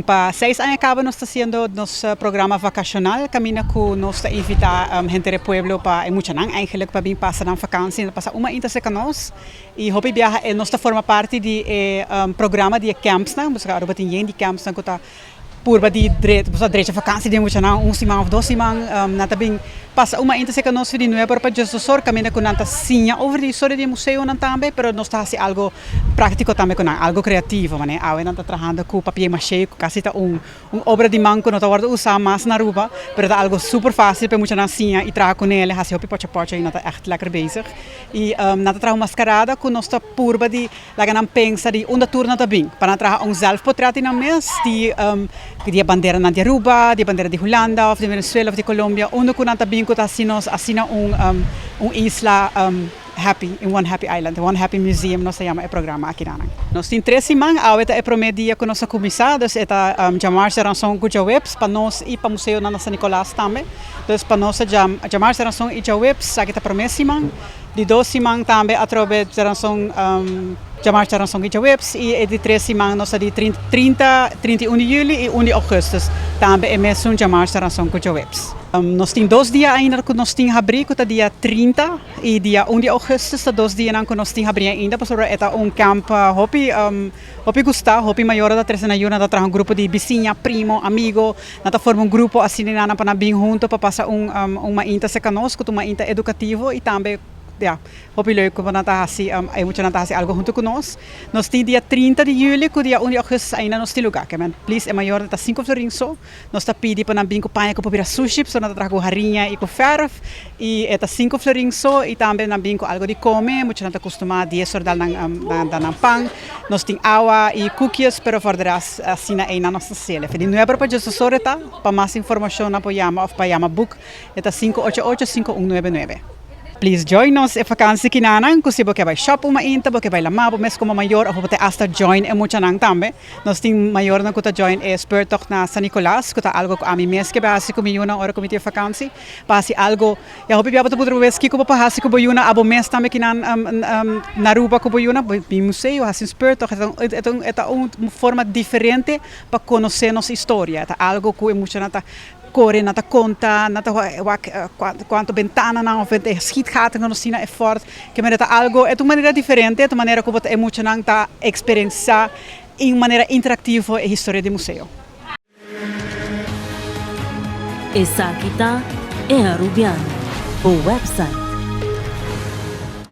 Pa seis aña caba nos ta haciendo nos programa vacacional caminda cu nos ta invita henter e pueblo pa e muchanan eigenlijk pa bin pasa nan vakantie nan ta pasa un mainta cerca nos y hopi biaha e nos ta forma parti di e programa di e campsnan pasobra Aruba tin yen di campsnan cu ta purba di drecha vakantie di e muchanan un siman of dos siman nan ta bin pasa un mainta cerca nos di nuebe ora pa diesdos or caminda cu nan ta siña over di historia di e museonan tambe pero nos ta haci algo Práktiko tambe ku nan, algo kreativo, manera awe nan ta trahando ku papié maché ku kasi ta un un obra di man ku no ta wòrdu usá mas na Aruba, pero ta algo super fásil pa e muchanan siña i traha kuné, hasi hopi pocha pocha i nan ta ègt lèker bezig. I nan ta traha un maskarada ku nos ta purba di laga nan pensa di unda tur nan ta bin, pa nan traha un zèlfpotret di nan mes di di e banderanan di Aruba, di e bandera di Hulanda òf di Venezuela òf di Colombia, unda ku nan ta bin ku ta hasi nos asina un un isla. Happy in One Happy Island, One Happy Museum nos ta yama e programa akinanan. Nos tin tres siman, awe ta e prome dia ku nos a kuminsá, dus e ta djamars, djaranson ku djaweps pa nos i pa museonan na San Nicolas tambe. Dus pa nos ta djamars, djaranson i djaweps, aki ta prome siman. Di dos siman tambe atrobe djaranson, djamars, djaranson i djaweps i e di tres siman nos ta di 30, 31 di juli i un di augustus tambe e mesun djamars, djaranson ku djaweps. Nos tin dos dia ainda ku nos tin habrí ku ta dia 30. I dia un di augustus ta dos dianan ku nos tin habrí ainda pasobra e ta un kamp hopi hopi gustá, hopi mayor ta trese nan yu, nan ta traha un grupo di bisiña, primo, amigo, nan ta forma un grupo asina nan pa nan bin hunto pa pasa un un mainta serka nos ku ta un mainta edukativo i tambe ya hopi leuk ku nan ta hasi e muchanan ta hasi algu hunto ku nos. Nos tin dia 30 di juli ku dia un di augustus ainda nos tin lugá. Ke men please e mayornan ta sinku florin so. Nos ta pidi pa nan bin ku paña ku por bira sushi, pasobra nan ta traha ku hariña i ku fèrf, i e ta sinku florin so, i tambe nan bin ku algu di kome, muchanan ta kustumá dies or dal nan nan da nan pan. Nos tin awa i koekjes, pero for de ras asina einan nos ta sele. Di nuebe pa djes or e ta, pa mas informashon nan por yama òf pa yama boek, e ta 588 5199. Please join nos e vakansi kinanan, ku si bo ke bai shop un mainta, bo ke bai lamá bo mes komo mayor òf bo ta asta join e muchanan tambe. Nos tin mayornan ku ta join e speurtocht na San Nicolas, ku ta algo ku ami mes ke bai hasi ku mi yunan ora ku mi tin vakansi, pa hasi algo. Ya hopi bia bo ta puntra bo mes kiko bo por hasi ku bo yunan, abo mes tambe kinan na Aruba ku bo yunan, bin museo, hasi un speurtocht, e ta un e ta un forma diferente pa konosé nos historia, e ta algo ku e muchanan ta Kore nan ta konta, nan ta wak kuantu bentananan of e schietgaten ku nos tin na e fort. Ke manera ta algo, e ta un manera diferente, e ta un manera ku bo ta e muchanan ta eksperensiá in un manera interaktivo e historia di museo. Esaki ta E Arubiano, bo website.